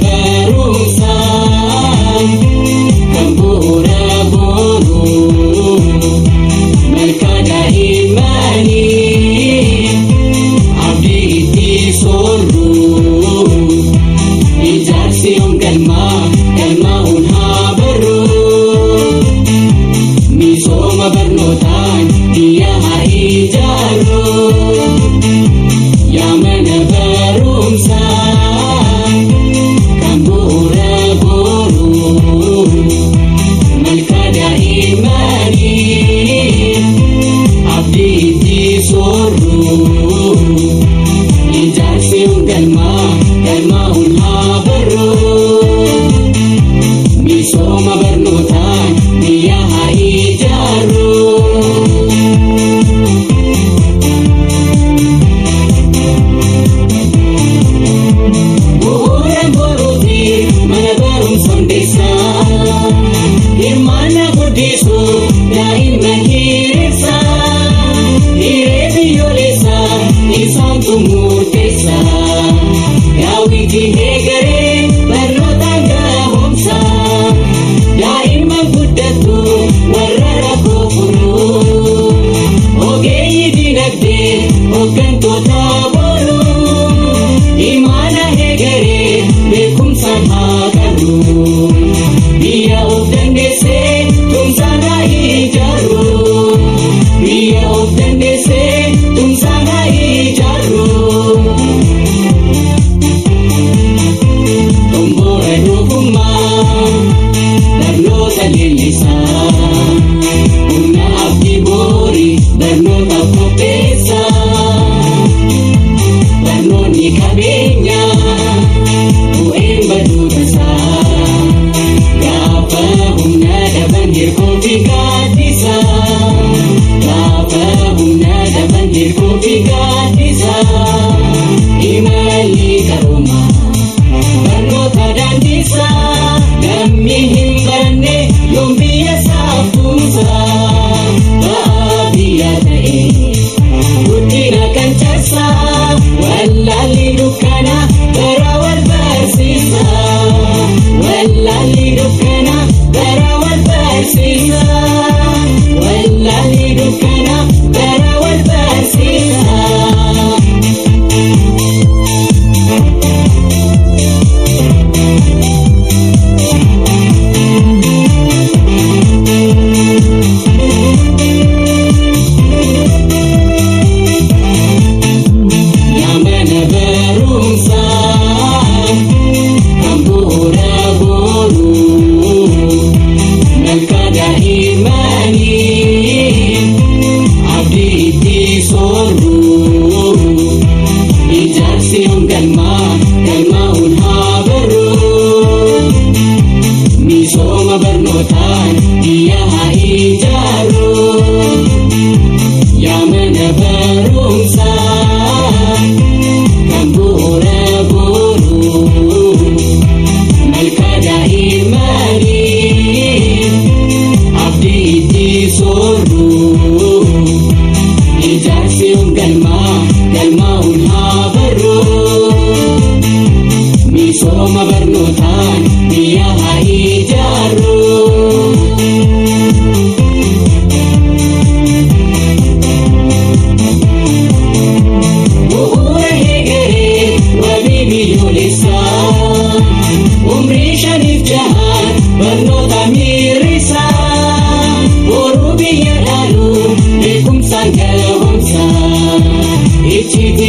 Barumsaa kan bu'uura boruu malkaa daa'immanii abdii itti soorru ijaarsi yoom galmaa galmaa'uun haa barru misooma barnootaan biyya haa ijaarru yaa mana barumsaa. Kan bu'uura boruu malkaa daa'immanii abdii itti soorru ijaarsi yoom galmaa galmaa'uun haa barru misooma barnootaan biyya haa ijaarru. Bu'uura boruutiif mana barumsa hundeessaa. Hirmaannaa guddisuuf daa'imman hiriirsaa. Hiree biyyoolessaa isaantu murteessaa. Daawwitii eegalee barnootaan gahoomsaa. Daa'imman guddattu warra rakkoo furuu. Ogeeyyii dinagdee hooggantoota boruu. Imaana eegalee beekumsaan haa qabnu. Biyya of dandeessee tumsaan haa ijaarru. Biyya of dandeessee tumsaan haa ijaarru. Xomboora doofummaa barnoota leellisaa. Humna abdii borii barnoota qopheessaa. Barnoonni qabeenya bu'een baduu tasaa. Gaafa humna dhaban hirkoo fi gaaddisa. Gaafa humna dhaban hirkoo fi gaaddisa. Imalli qaroomaa barnoota daandisa. Namni hin baranne yoom biyya isaaf tumsa. Ba'aa biyya ta'e guddina kan cabsaa. Wallaalli dukkana bara wal barsiisa. Wallaalli dukkana bara wal barsiisa. Wallaalli dukkana bara wal barsiisa. Yaa mana barumsaa kan bu'uura boruu malkaa daa'immanii abdii itti soorru ijaarsi yoom galmaa galmaa'uun haa barru misooma barnootaan biyya haa ijaarru. Yaa mana barumsaa kan bu'uura boruu malkaa daa'immanii abdii itti soorru ijaarsi yoom galmaa galmaa'uun haa barru misooma barnootaan biyya haa ijaarru. Bu'uura eegalee wabii biyyoolessaa. Umrii shaniif jahaan barnoota miirrisaa. Boruu biyya dhaaluu beekumsaan gahoomsaa. Icciitii